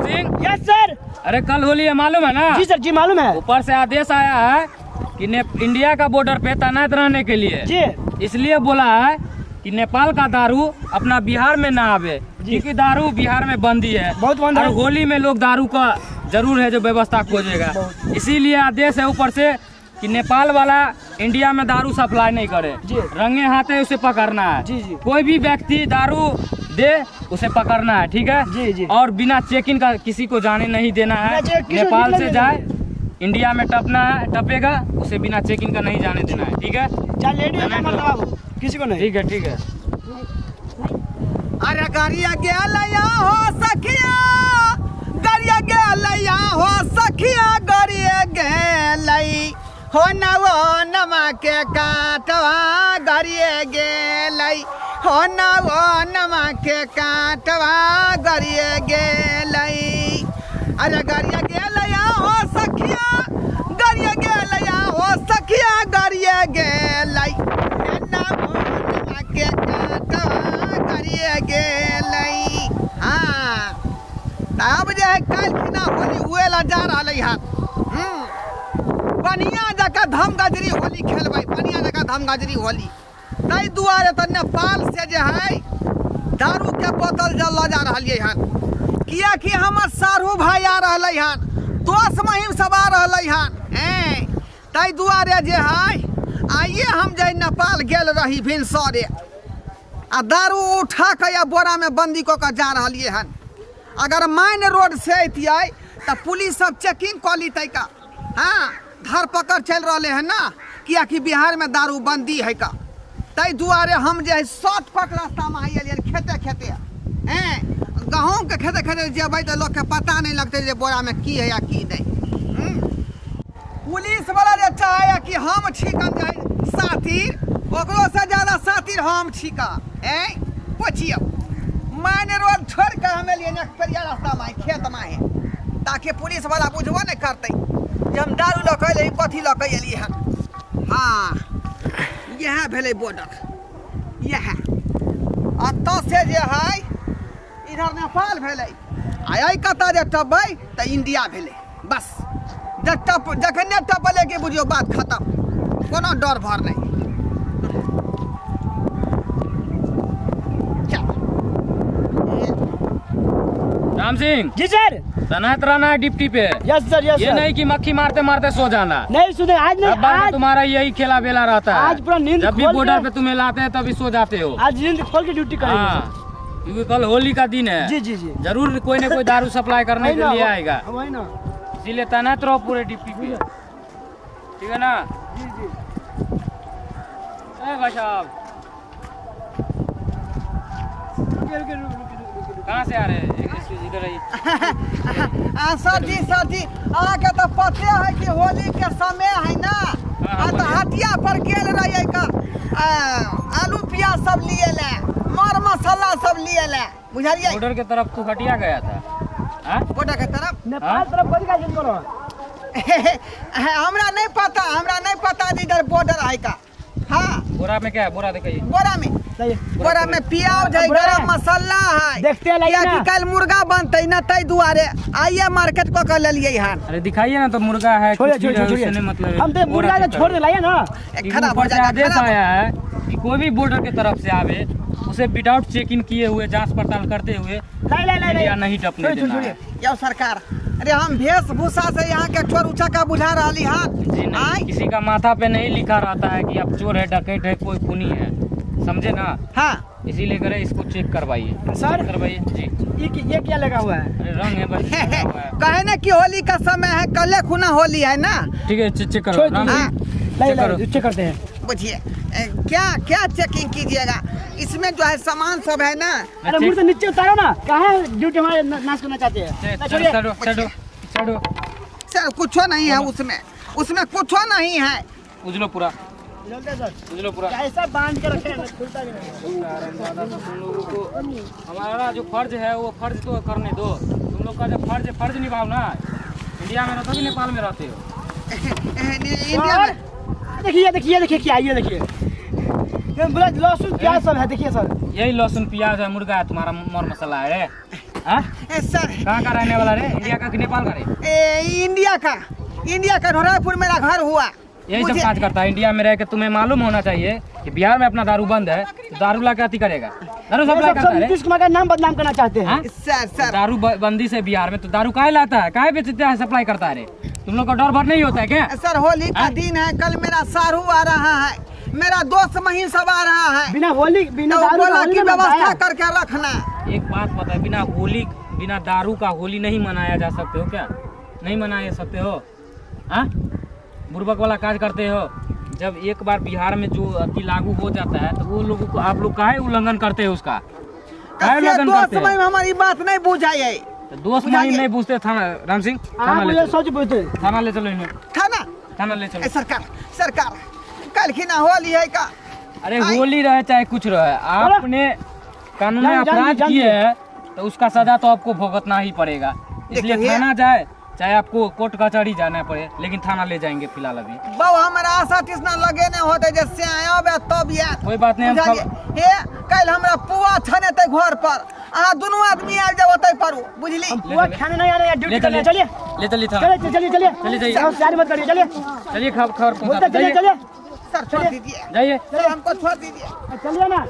Singh. Yes sir. अरे कल होली है, मालूम है ना? जी सर, जी मालूम है। ऊपर से आदेश आया है कि इंडिया का बॉर्डर पे तैनात रहने के लिए। जी। इसलिए बोला है कि नेपाल का दारू अपना बिहार में ना आवे, क्योंकि दारू बिहार में बंदी है। बहुत बंद और है। होली में लोग दारू का जरूर है जो व्यवस्था खोजेगा, इसीलिए आदेश है ऊपर से कि नेपाल वाला इंडिया में दारू सप्लाई नहीं करे। जी। रंगे हाथे उसे पकड़ना है। जी, जी। कोई भी व्यक्ति दारू दे उसे पकड़ना है, ठीक है? जी, जी। और बिना चेकिंग का किसी को जाने नहीं देना है। बिना चेक- किसी को नेपाल निकलने से नहीं जाए इंडिया में टपना है, टपेगा उसे बिना चेकिंग का नहीं जाने देना है, ठीक है? चाहे लेडीज हो चाहे मर्द हो, किसी को नहीं। ठीक है, ठीक है। अरे गरिया गेलैया हो सखिया, गरिया गेलैया हो सखिया, गरिया गेलै हो नवो नमा के काटवा, गरिया गेलै हो नवो नमा के काटवा, गरिया गेलै। अरे गरिया गेलैया हो सखिया, गरिया गेलैया हो सखिया, गरिया गेलै हे नवो नमा के काटवा, गरिया गेलै। हाँ, तऽ आब जे है काल्हि खिना होली हुए ला जा रहलै हन। बढ़िया जकाँ धमगजरी होली खेलबै, बढ़िया जकाँ धमगजरी होली। ताहि दुआरे तऽ नेपाल से जे है दारूके बोतल जल लऽ जा रहलियै हन, किएकि हमर साढ़ू भाई आ रहलै हन, दोस्त महिम सब आ रहलै हन। ऐं ताहि दुआरे जे है आइए हम जे नेपाल गेल रही भिनसरे, आ दारू उठा कऽ या बोरामे बन्दी कऽ कऽ जा रहलियै हन। अगर मेन रोड से अतियै तऽ पुलिस सब चेकिंग कऽ लितै का। हाँ, धरपकड़ चलि रहलै हन ना, किएकि बिहारमे दारू बन्दी है का। ताहि दुआरे हम जे है शॉर्टकट रास्तामे आइ एलियै खेते खेते। हैं गहूँमके खेते खेते जेबै तऽ लोकके पता नहि लगतै जे बोरामे की है या की नहि। पुलिस वाला जे चाहे कि हम छी कन जे सातिर, ओकरो से ज्यादा सातिर हम छी का। हैं पुछियौ, मेन रोड छोड़ के हम एलियै ने पेरिया रास्ता में खेत में है, ताकि पुलिस वाला बुझबो नहीं करते जे हम दारू लऽ के एलियै कथी लऽ के एलियै हन। हाँ, इएह भेलै बॉर्डर, इएह एतऽ से जे है इधर नेपाल भेलै, आ एहि कतऽ जे टपबै तऽ इंडिया भेलै। बस जब टप जखने टपलै कि बुझियौ बात खतम, कोनो डर भर नहि। चल। राम सिंह। जी सर। तैनात रहना है ड्यूटी पे। यस सर, यस ये सर। नहीं कि मक्खी मारते मारते सो जाना। नहीं सुने आज नहीं, अब बार में आज तुम्हारा यही खेला बेला रहता है। आज पूरा नींद जब भी खोल बॉर्डर के- पे तुम्हें लाते हैं तभी सो जाते हो। आज नींद खोल के ड्यूटी करेंगे। हाँ, क्योंकि कल होली का दिन है। जी जी जी। जरूर कोई ना कोई दारू सप्लाई करने वही के ना, लिए आएगा, वही ना, इसीलिए तैनात रहो पूरे ड्यूटी पे, ठीक है ना? जी जी। ए भाई साहब, रुकिए, रुकिए, रुकिए, रुकिए, रुकिए। कहाँ से आ रहे हैं? इधर आइए। आ सर जी, सर जी, अहाँके तऽ पते है कि होली के समय है ना। हाँ, आ तऽ बोलिए। हटिया पर गेल रहियै का, आलू प्याज सब लिए ले, मर मसाला सब लिए ले, बुझलियै? बॉर्डर के तरफ तू हटिया गया था? हाँ? बॉर्डर के तरफ? नेपाल तरफ कथी काज करो? हमरा नहीं पता, हमरा नहीं पता जे इधर बॉर्डर है का। हाँ। बोरा में क्या है? बोरा दिखाइए। बोरा में? सही। बोरा में प्याज है, बोरा गरम है। मसाला है। देखते हैं लाइए कियाकि ना। कल मुर्गा बनते ना, तै दुआरे आइए मार्केट कऽ के लेलियै हन। अरे दिखाइए ना, तो मुर्गा है, छोड़िए, कुछ भी छोड़िए, है, छोड़िए। उससे नहीं मतलब है। हम तो बोरा मुर्गा चेक छोड़ करो। दे, लाइए ना। ए, क्योंकि खराब हो ऊपर से जाएगा, आदेश खराब। आया है कि कोई भी बॉर्डर के तरफ से आवे उसे विदाउट चेक इन किए हुए, जांच पड़ताल करते हुए लाई, लाई, लाई, इंडिया लाई। नहीं टपने छोड़िए, देना छोड़िए। है। यौ सरकार, अरे हम वेशभूषा से यहाँ के चोर उचक्का बुझा रहली हन। जी नहीं, आँय? किसी का माथा पे नहीं लिखा रहता है कि आप चोर है, डकैत है, कोई खूनी है, समझे ना? हाँ। इसीलिए करे इसको चेक करवाइए। सर? करवाइए जी। ये क्या लगा हुआ है? अरे रंग है बस, लगा हुआ है। कहे ना कि होली का समय है, कल खुना होली है ना। ठीक है, चेक करो। छोड़ राम दीजिए। सिंह, लाई, चेक लाई, करो। चेक करते हैं। बुझिए, क्या क्या चेकिंग कीजिएगा? इसमें जो है सामान सब है ना। अरे मुड़ से नीचे उतारो ना, कहाँ ड्यूटी हमारे नाश करना चाहते हैं? चेक, ना, छोड़िए। चढ़ो, चढ़ो, चढ़ो। सर कुछो नहीं है उसमें, उसमें कुछो नहीं है। उजलो पूरा। चलते सर। उजलो पूरा। ऐसा बांध के रखे हैं, खुलता भी नहीं। तुम लोगों को हमारा जो फर्ज है वो फर्ज तो करने दो। तुम लोग का जो फर्ज है, फर्ज निभाओ ना। इंडिया में रहते हो कि नेपाल में रहते हो? इंडिया में। देखिए, देखिए, देखिए क्या, ये देखिए, ये बोला लहसुन प्याज सब है, देखिए सर। यही लहसुन प्याज है, मुर्गा है, तुम्हारा मर मसाला है। हाँ? ए, सर। कहाँ का रहने वाला रे, इंडिया का कि नेपाल का रे? ए, इंडिया का, इंडिया का ढोरापुर मेरा घर हुआ। यही सब मुझे- काज करता है इंडिया में रह के। तुम्हें मालूम होना चाहिए कि बिहार में अपना दारू बंद है तो दारू ला के अति करेगा, दारू ये सप्लाई सब करता सब है रे? नीतीश कुमार का नाम बदनाम करना चाहते हैं। हाँ? सर सर दारू बंदी से बिहार में तो दारू काहे लाता है, काहे बेचता है, सप्लाई करता है रे? तुम लोग को डर भर नहीं होता है क्या? सर होली का हाँ? दिन है, कल मेरा सारू आ रहा है, मेरा दोस्त महीन सब आ रहा है, बिना होली बिना तो दारू का बोला होली कि नहीं मनता व्यवस्था है। करके रखना। एक बात पता है, बिना होली बिना दारू का होली नहीं मनाया जा सकते हो क्या? नहीं मनाया सकते हो? हाँ, बुर्बक वाला काज करते हो। जब एक बार बिहार में जो अति लागू हो जाता है तो वो लोगों को आप लोग काहे उल्लंघन करते हो उसका? काहे से उल्लंघन दोस्त करते महीन हो? हमारी बात नहीं बुझाई। तो दोस्त बुझाइए। महीन नहीं पूछते। थाना राम सिंह, थाना हाँ ले मुझे चलो, सोच पूछते। थाना ले चलो इन्हें, थाना? थाना ले चलो। ए, सरकार सरकार कल खिना होली है का? अरे होली रहे चाहे कुछ रहे, आपने कानून में जान- जान- अपराध जान- किए है तो उसका सजा तो आपको भुगतना ही पड़ेगा। इसलिए देखिए- थाना जाए चाहे आपको कोर्ट कचहरी जाना पड़े, लेकिन थाना ले जाएंगे फिलहाल अभी। बहु हमरा आशा तिसना लगे नहीं होते जे से आबे तब याद। कोई बात नहीं, हम बुझलिए? हे कल हमरा पुआ छनेते घर पर, अहाँ दुनू आदमी आबि जाओ ओतै पर, बुझली? हम पुआ खाने नहीं आ रहे हैं, ड्यूटी ले करने। चलिए, चलिए ले चलिए थाना। चलिए चलिए चलिए चलिए, जाइए। होशियारी मत करिए, चलिए। चलिए खबर खबर पहुंचा बोलते चलिए जाइए। चलिए। सर छोड़ दीजिए, जाइए सर हमको छोड़ दीजिए। चलिए ना।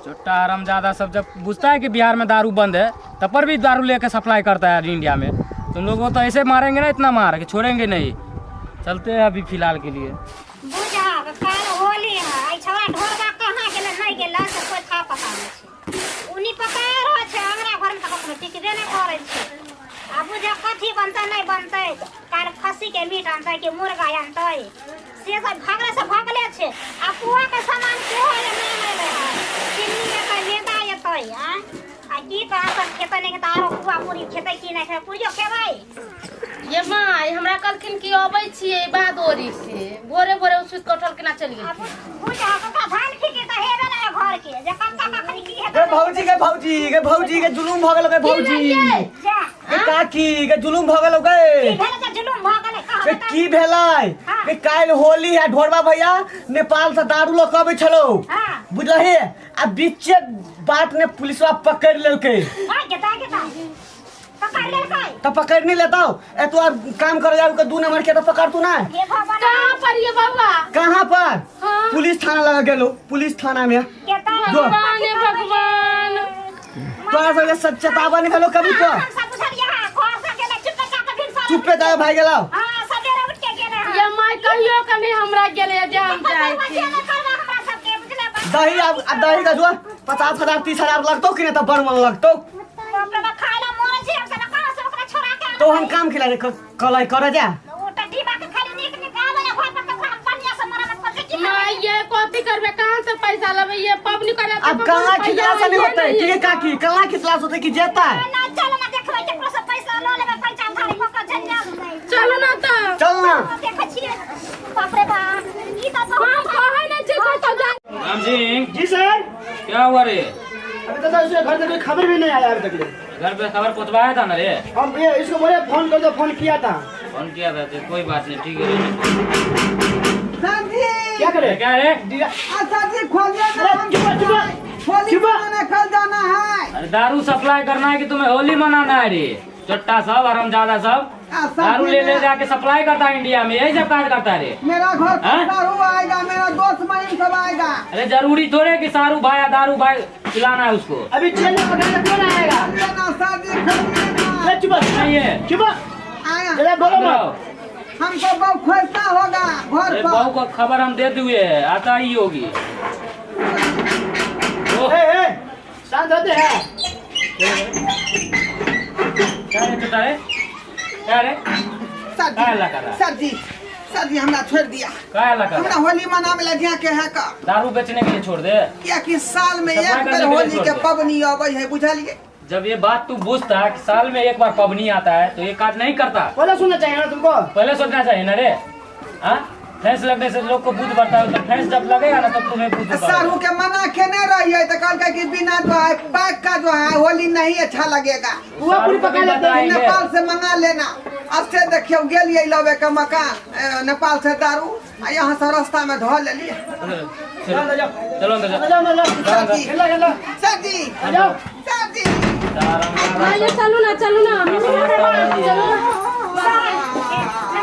छोटा हरामजादा सब जब पूछता है कि बिहार में दारू बंद है तब पर भी दारू लेके सप्लाई करता है इंडिया में। तुम लोगों को तो ऐसे मारेंगे ना, इतना मार के छोड़ेंगे नहीं। चलते हैं अभी फिलहाल के लिए। बुझहक काल्हि होली है, एहि छौड़ा ढोरबा कहाँ गेलै नहि गेलै से कोइ था पता नहि छै। उनी पकाए रहल छै अंगना घरमे तऽ कखनो टिकबे नहि करै छै। आ बुझह कथी बनतै नहि बनतै, काल्हि खस्सीके मीट अनतै कि मुर्गा अनतै से सब भगले से भगले छै। आ पुआके सामान सेहो नहि आनले है, चिन्नी एतै मैदा एतै। आँय आ की तऽ अहाँ सब खेतै नहि खेतै, आरो पुआ पूरी खेतै कि नहि खेतै? पूरियो खेबै? ये माय, हमरा कहलखिन कि अबै छियै बादोरी से, भोरे भोरे ओ सुति कऽ उठल केना चलि आ गेलखिन। बुझह ओकरा धान खींचे तऽ हेबे नहि घर के जे कत्ता कखनी की गे हेतै। भौजी गे भौजी गे भौजी गे जुलुम भऽ गेल गे भौजी। जा गे काकी गे जुलुम भऽ गेल गे। की भेलै जे जुलुम भऽ गेलै? कह गे बेटा। की भेलै? हाँ। गे काल्हि होली है, ढोरबा भैया नेपाल से दारू लऽ कऽ अबै छलौ। हाँ। बुझलही? आ बीचे बाट ने पुलिसवा पकड़ि लेलकै। भाग गेता गेता पकड़ लेलकै? तऽ पकड़ि नहि लेतौ? ए तू आर काम करे जाऊ के 2 नंबर के तऽ पकड़ तू ना। हे भगवान। कहाँ पर ये बउआ? कहाँ पर? हाँ। पुलिस थाना लगा गेलो, पुलिस थाना में। गेता। जो। भगवान हे भगवान। तोरा सबके सब चेतावनी भेलो कभी तो? हम सब बुझलियै हँ, घर से गेलै चुपे चापे भिनसर। चुपे जाए भाई गेलो। हाँ सवेरे उठ के गेलै हँ। ये माय कहियो के नहीं हमरा गेलै जे हम जाइ छी। करबा हमरा सबके बुझले बात। दही अब अब दही का जो 50,000 30,000 लगतो कि नहीं तब बड़ मन लगतो। बाप रे बाप, खाय ला मरै छी हम सब, कहाँ से ओकरा छोड़ा के तो हम काम खिला रे कलाई करे जा। ओ त डिब्बा के खाली नीक नीक आबै घर पर तऽ ओकरा हम बढ़िया से मरम्मत करके की करबै? माय ये कथी करबै, कहाँ से पैसा लेबै? ये पबनी करे अब कहाँ खिचला से नहीं होते कि काकी, कहाँ खिचला से होते कि जेता? ना चल ना देखबै केकरो से पैसा लऽ लेबै, पैसा उधारी कऽ कऽ झंझट। चलू ना तऽ। चल ना। देखै छियै बाप रे बाप, ई तऽ हम कहै नहि छी कतौ जा। राम सिंह। जी सर। क्या हुआ रे? अभी तक उसके घर से कोई खबर भी नहीं आया अभी तक ले। घर पे खबर पहुंचवाया था ना रे? हम ये इसको बोले फोन कर दो, फोन किया था। फोन किया था तो कोई बात नहीं, ठीक है। सर जी। क्या करे? क्या रे? अच्छा जी खोलिए ना। अरे चुप चुप होली चुप। मनाने कल जाना है। अरे दारू सप्लाई करना है कि तुम्हें होली मनाना है रे? चट्टा सब हरामजादा सब आ, सब दारू ले ले मेरा- जाके सप्लाई करता है इंडिया में, यही सब काज करता है रे। मेरा घर पर हाँ? दारू आएगा, मेरा दोस्त महीन सब आएगा। अरे जरूरी थोड़े कि सारू भाई या दारू भाई पिलाना है उसको। अभी जेल में पकड़ने कौन आएगा? खोलिए ना सर जी, खोलिए ना। अरे चुप नहीं है। चुप। आया। जरा बोलो अंदर मत। आओ। हमको बहु खोजता होगा घर अरे पर। बहू को खबर हम दे दिए है, आता ही होगी। ओ, ए ए शांत होते हैं। क्या रे छोटा रे? क्या रे? सर का हल्ला कर जी रहा है? सर जी, सर जी हमरा छोड़ दिया। का हल्ला कर रहा हमरा है? होली मनावे ला जाके है का। दारू बेचने के लिए छोड़ दे। कियाकि साल में सफाई एक करने बेर के लिए होली छोड़ के दे। पबनी अबै है, बुझलिए? जब ये बात तू पूछता कि साल में एक बार पबनी आता है तो ये काज नहीं करता। पहले सुनना चाहिए ना तुमको। पहले सोचना चाहिए ना रे। हाँ, फैंस लगने से लोग को बुद्ध बढ़ता है, तो फैंस जब लगेगा ना तब तुम्हें बुद्ध बढ़ेगा। सारू के मना केने रहिए तो कहलकै कि बिना जो है पैक का जो है होली नहीं अच्छा लगेगा। पुआ पूरी सारू को पका भी लेते हैं। बताएंगे। नेपाल से मंगा लेना। अब से देखियो गेलिए लबे के मकान नेपाल से दारू आ यहाँ से रास्ता में धो लेलिए। चलो चलो अंदर जाओ। जाओ जाओ सर जी खेलो खेलो सर जी जाओ। सर जी। भाइयो चलू ना, चलू ना, चलू ना।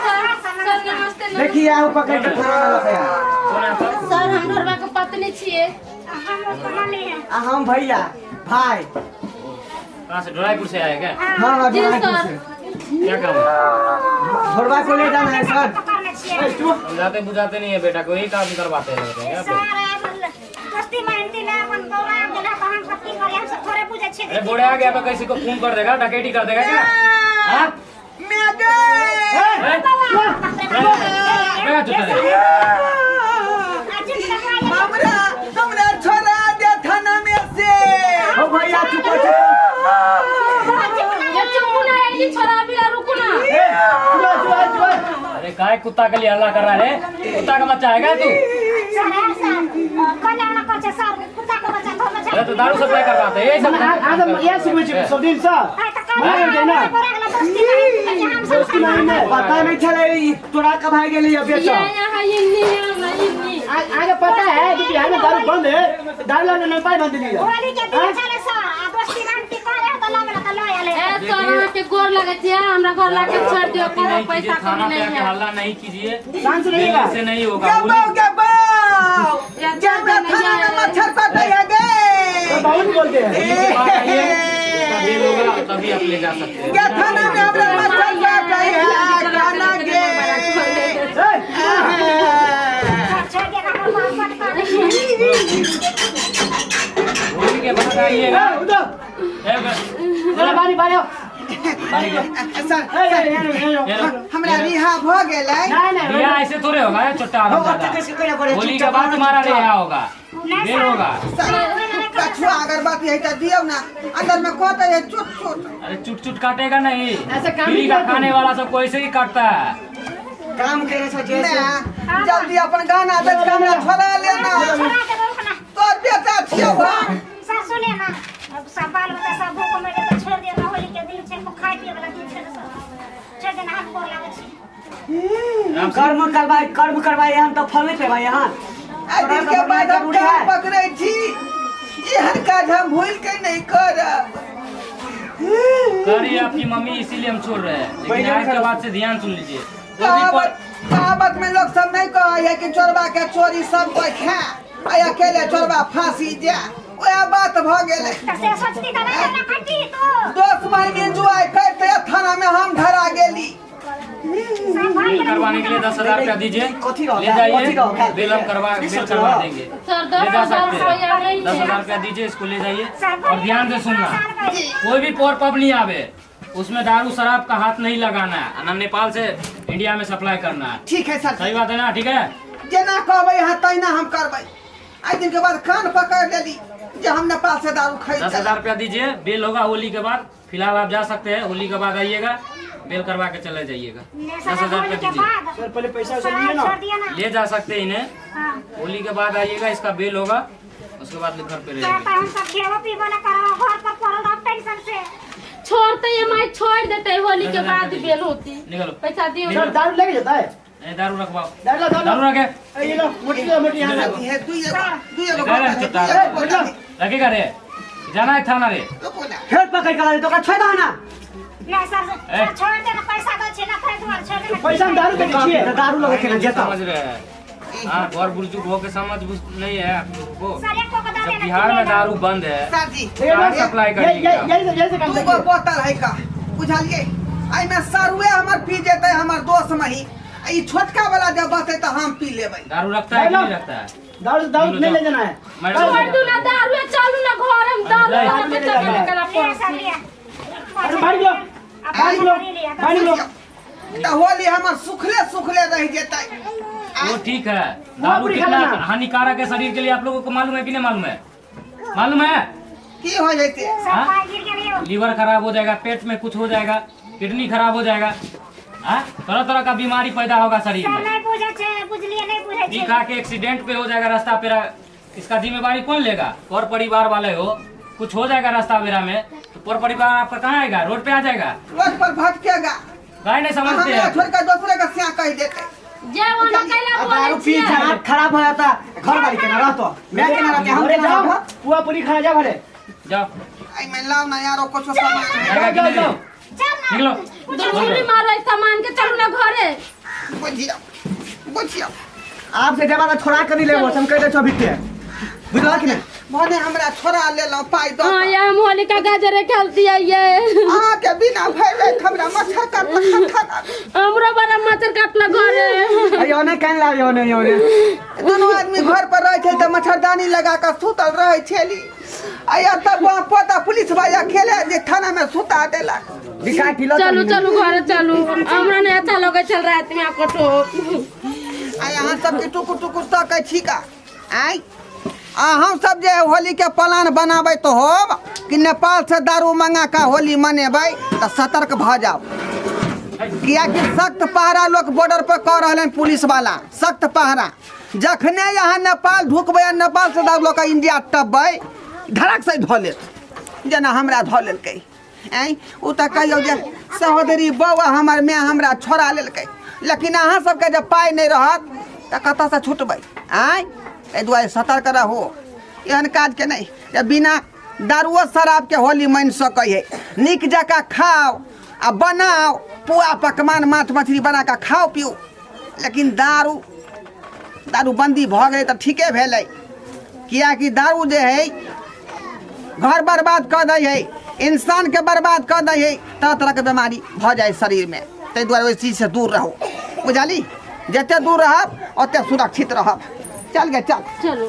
सर नमस्ते। देखिए आओ पकड़ के थाना वाला है। कौन है सर? सर हम ढोरबा के पत्नी छियै। हम मम्मी है। आ हम भैया भाई। कहाँ से, ड्राईपुर से आए क्या? हाँ हाँ, जी ढोरबा सर। से। क्या काम है? ढोरबा को ले जाना है सर। पकड़ने छियै। समझाते बुझाते नहीं है बेटा को, यही काम करवाते हैं लगते हैं क्या सर दोस्ती मानती ना अपन बौरा गेला तऽ हम सब की करी, हम सब थोड़े बुझै छियै। अरे बोड़े आ गया तो किसी को खून कर देगा, डकैती कर देगा क्या? हाँ? मैं गे ए? ए, चुप रहे। हमरा हमरा छोड़ा दे थाना में से। हो भैया चुप हो, चुप हो। ये चुप ना, ये छोरा भी रुकू ना। ए, चुप चुप चुप। अरे काय कुत्ता के लिए हल्ला कर रहा है? कुत्ता का बच्चा है क्या तू? अरे तो दारू सप्लाई करवाते हैं यही सब। आज हम यह सिखबै छी सब दिन सर। दोस्ती नहीं ने। पता नहीं चले ई तोरा कब आ गेलै ये बेटा। ये यहाँ ये नहीं है ना, ये नहीं। आज आज पता है कि बिहार में दारू बंद है, दारू लाने नहीं पाए बंद नहीं है। ए सर अहाँके गोर लगै छियै, हमरा घर लाके छोड़ दियौ, कोनो नहीं कीजिए, पैसा थाना कौड़ी पे नहीं आके है। हल्ला नहीं कीजिए, शांत से रहिएगा। से नहीं होगा। गबाओ गबाओ या जब थाना में मच्छर काटे है गे। तो बहुत बोलते हैं। होली के बाद आइए, इसका बिल होगा तभी आप ले जा सकते हैं। गे थाना में हमरा मच्छर काटे है खाना गे। ए, होली के बाद आइएगा। ए, उधर ए, बस, चलो पानी पानी आओ। पानी लो। सर ए, ए, ए, ए, ए, ये लो। हमरा रिहा भ गेलै। नहीं नहीं रिहा ऐसे थोड़े होगा ये छोटा हो आराम ओते दादा। कैसे कोई करे। होली के बाद तुम्हारा रिहा होगा, बेल होगा। सर कछुआ अगरबत्ती है तऽ दियौ ना, अंदर में कटे है चुट चुट। अरे चुट चुट काटेगा नहीं, ऐसा काम फ्री नहीं का करते। खाने वाला सबको ऐसे ही काटता है। काम करे छ जैसे। ना जल्दी अपन गाना बेच के हमरा छोड़ा लेना, तोर बेटा छियौ हम। सर सुने ना, अब सब बाल बच्चा सब भूख मर जेतै, छोड़ दियौ ना, होली के दिन छै, खाय पिए वाला दिन छै, सब छोड़ देना, हम गोर लागै छी। राम सिंह, कर्म करवाई, कर्म करवाई हम तो फल नहीं पेवाई यहाँ। आइ दिन के बाद हम कान पकड़ै छी, एहन काज हम भूल के नहीं करब। कर रही है आपकी मम्मी, इसीलिए हम छोड़ रहे हैं, लेकिन पहले आज के खराब। बाद से ध्यान सुन लीजिए। कोई भी कहावत कहावत में लोग सब नहीं कहै है कि चोरबा के चोरी सब कोई खा आ अकेले चोरबा फांसी जा, ओएह बात भ गेलै। तऽ से सोचती तऽ नहि हमरा खटी तो दोस्त माय एंजॉय करते थाना में हम धरा गेली। सब भाई बिल करवाने के लिए 10,000 रुपया दीजिए, कथी रहो, ले कथी जाइए, रहो, बिल हम करवा ई बिल सोच करवा रहो। देंगे। सर ले दस जा हजार सकते रुपया हैं, नहीं दस है। हजार रुपया दीजिए, इसको ले जाइए। सब और ध्यान से सुनना, कोई भी पोर पब नहीं आवे, उसमें दारू शराब का हाथ नहीं लगाना है, ना नेपाल से इंडिया में सप्लाई करना है। ठीक है सर। सही बात है ना? ठीक है। जेना कहबै अहाँ तहिना हम करबै। आइ दिन के बाद कान पकड़ लेली जे हम नेपाल से दारू खरीद 10,000 रुपया दीजिए, बिल होगा होली के बाद। फिलहाल आप जा सकते हैं, होली के बाद आइएगा, बिल करवा के चले जाइएगा। 10,000 होली रुपया के दीजिए, बाद सर पहले पैसा वैसा सर लिए ना। छोड़ दिया ना। ले जा सकते हैं इन्हें। हाँ। होली के बाद आइएगा, इसका बिल होगा, उसके बाद घर पे तो रहेगा। हम सब खेबो पीबो ना करबो, घर पर पड़ल रहब टेंशन से। छोड़ते ये माई छोड़ देते, होली के नहीं, बाद नहीं, बेल होती। निकलो। पैसा दियो। सर दारू लेके जाता है। नहीं, दारू रखवाओ। दारू ला, दारू दारू ला। रखे। ए, ये लो मोटी लो, मोटी यहाँ लो। है दुइएगो दुइएगो निकाल बोतल है, चुपचाप। दुइएगो बोतल है। रखेगा रे, जाना है थाना रे। रुको ना। फेर पकड़ के ला तो ओकरा छोड़ दह ना। नहीं सर, ए। सर छोड़ देना, पैसा दो छी ना, खरीद दुआर छोड़ देना। पैसा हम दारू बेचै छियै। दारू लगे के ना जेता। समझ रहे हैं? हाँ, गौर बुजुर्ग हो के समझ बुझ नहीं है आप लोगों को। सर एको को दे जब देना। बिहार में दारू बंद है, सर जी कहाँ सप्लाई करिएगा? यही यही से काम दूगो बोतल है का बुझलियै, एहिमे सरुए हमर पी जेतै हमर दोस्त मही, आ ई छोटका वाला जब बचतै तऽ हम पी लेबै। दारू रखता है कि नहीं रखता है? दारू दारू नहीं ले जाना है। मैडम छोड़ दू ना दारू, चलू ना घर, हम दारू नहीं। वाला के चक्कर में कला ले पड़ल सर छी। लिया। अरे पानी लो, पानी लो, पानी लो। तऽ होली हमर सुखले सुखले रहि जेतै। वो ठीक है, दारू पूरी कितना खा लेना। हानिकारक है शरीर के लिए आप लोगों को मालूम है कि नहीं मालूम है? मालूम है? की हो जेतै? सब हाँ? पाई गिर गेलियो। लीवर खराब हो जाएगा, पेट में कुछ हो जाएगा, किडनी खराब हो जाएगा, हाँ? तरह तरह का बीमारी पैदा होगा शरीर सर में। नहीं बुझै छै, बुझलिए नहीं बुझै पी छै। खा के एक्सीडेंट पे हो जाएगा रास्ता पे, इसका जिम्मेवारी कौन लेगा? और परिवार वाले हो, कुछ हो जाएगा रास्ता बेरा में तो पर परिवार आपका कहाँ आएगा? रोड पे आ जाएगा। रोड पर भटकेगा। गाय नहीं समझते हमरा हैं। छोड़ के दूसरे के सिया कहि देतै। जे ओना कैला आ बोलै दारू पी छियै। दिमाग खराब हो जाता, घर वाली के ना रहतो, मैं के ना रहते, हम घरे के ना जाओ, रहतो। पुआ पूरी खाना जा घरे। जाओ। एहिमे लाउ ना यारो कुछो सामान जाएगा कि नहीं? चल ना। निकलो। दूरी मारो ई सामान के, चलू ना घरे। बुझियो बुझियो। आपसे जमाना छोड़ा कर नहीं लेबो, हम कह दे छो भीतर, बुझला कि नहीं? भने हमरा छोड़ा लेलहुँ पाइ दऽ हाँ, ये हम होली का गाजरे खेलती है ये। अहाँके बिना भय हमरा मच्छर काटलक खाना। हमरो बड़ा मच्छर काटला घरे। अरे ओने can ला, ओने ओने। दुनू आदमी घर पर रहै छै तऽ मच्छरदानी लगा कऽ सुतल रहै छेली, आ एतऽ पोता पुलिस भैया खेले जे थाना में सुता देलक। दिखा किलो। चलू चलू घरे चलू, हमरा नहीं अच्छा लगे चल रात में कटो। आ अहाँ सबके टुकुर टुकुर तकै छी का आँय? आ हम सब जे होली के प्लान बनाबै तो होब कि नेपाल से दारू मंगा के होली मनेबै, तऽ सतर्क भऽ जाउ, कियाकि सख्त पहरा लोग बॉर्डर पर कऽ रहल हन, पुलिस वाला सख्त पहरा। जखने यहाँ नेपाल ढुकबै आ नेपाल से दारू लऽ कऽ इंडिया टपबै, धड़क से धऽ लेत, जेना हमरा धऽ लेलकै। आँय, ओ तऽ कहियौ जे सहोदरी बौआ हमर माय हमरा छोड़ा लेलकै, लेकिन अहाँ सबके जब पाइ नहि रहत तऽ कतऽसँ छुटबै? आँय, एहि दुआरे सतर्क रहू, एहन काजके नहि जे बिना दारुओ शराबके होली मनि सकै है। नीक जकाँ खाउ आ बनाउ पुआ पकवान, माछ मछली बना कऽ खाउ पीउ, लेकिन दारू दारूबन्दी भऽ गेलै तऽ ठीके भेलै, किएकि दारू जे है घर बर्बाद कऽ दै है, इंसानके बर्बाद कऽ दै है, तरह तरहके बीमारी भऽ जाइ शरीरमे। ताहि दुआरे ओहि चीजसँ दूर रहू, बुझली? जते दूर रहब ओते सुरक्षित रहब। चल गे, चल। चलू।